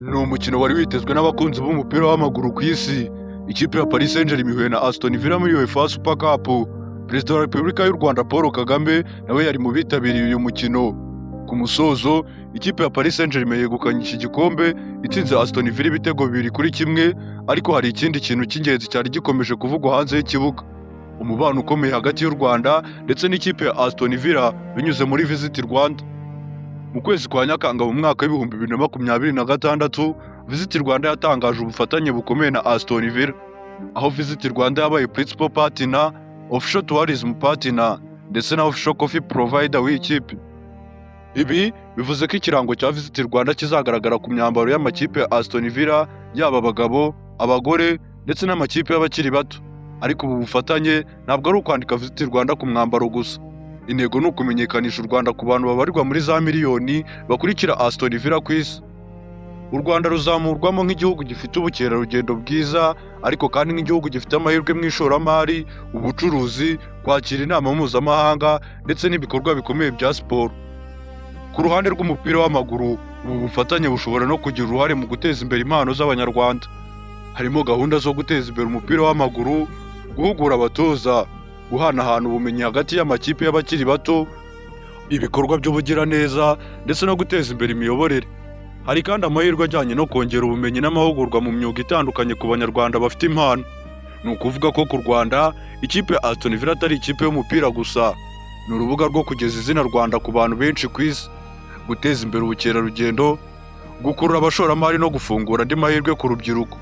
Ni umukino wari witezwe n'abakunzi b'umupira w'amaguru ku isi. Ikipe ya Paris Saint-Germain ihuye na Aston Villa muri UEFA Super Cup. Perezida wa Repubulika y'u Rwanda Paul Kagame nawe yari mu bitabiriye uyu mukino. Ku musozo, ikipe ya Paris Saint-Germain yegukanye iki gikombe itsinze Aston Villa ibitego 2-1, ariko hari ikindi kintu cy'ingenzi cyari gikomeje kuvugwa hanze y'ikibuga. Umubano ukomeye hagati y'u Rwanda ndetse n'ikipe ya Aston Villa binyuze muri Visit Rwanda. Mu kwezi kwa Nyakanga mu mwaka w'2026, Visit Rwanda yatangaje ubufatanye bukomeye na Aston Villa, aho Visit Rwanda yabaye principal partner, official tourism partner ndetse na official coffee provider w'iyi kipe. Ibi bivuze ko ikirango cya Visit Rwanda kizagaragara ku myambaro y'amakipe ya Aston Villa, yaba abagabo, abagore ndetse n'amakipe y'abakiri bato. Ariko ubu bufatanye ntabwo ari ukwandika Visit Rwanda ku mwambaro gusa. Intego ni ukumenyekanisha u Rwanda ku bantu babarirwa muri za miliyoni bakurikira Aston Villa ku isi. U Rwanda ruzamurwamo nk'igihugu gifite ubukerarugendo bwiza, ariko kandi nk'igihugu gifite amahirwe mu ishoramari, ubucuruzi, kwakira inama mpuzamahanga ndetse n'ibikorwa bikomeye bya siporo. Ku ruhande rw'umupira w'amaguru, ubu bufatanye bushobora no kugira uruhare mu guteza imbere impano z'Abanyarwanda. Harimo gahunda zo guteza imbere umupira w'amaguru, guhugura abatoza, guhanahana ubumenyi hagati y'amakipe y'abakiri bato, ibikorwa by'ubugiraneza ndetse no guteza imbere imiyoborere. Hari kandi amahirwe ajyanye no kongera ubumenyi n'amahugurwa mu myuga itandukanye ku Banyarwanda bafite impano. Ni ukuvuga ko ku Rwanda, ikipe ya Aston Villa atari ikipe y'umupira gusa, ni urubuga rwo kugeza izina Rwanda ku bantu benshi ku isi, guteza imbere ubukerarugendo, gukurura abashoramari no gufungura andi mahirwe ku rubyiruko.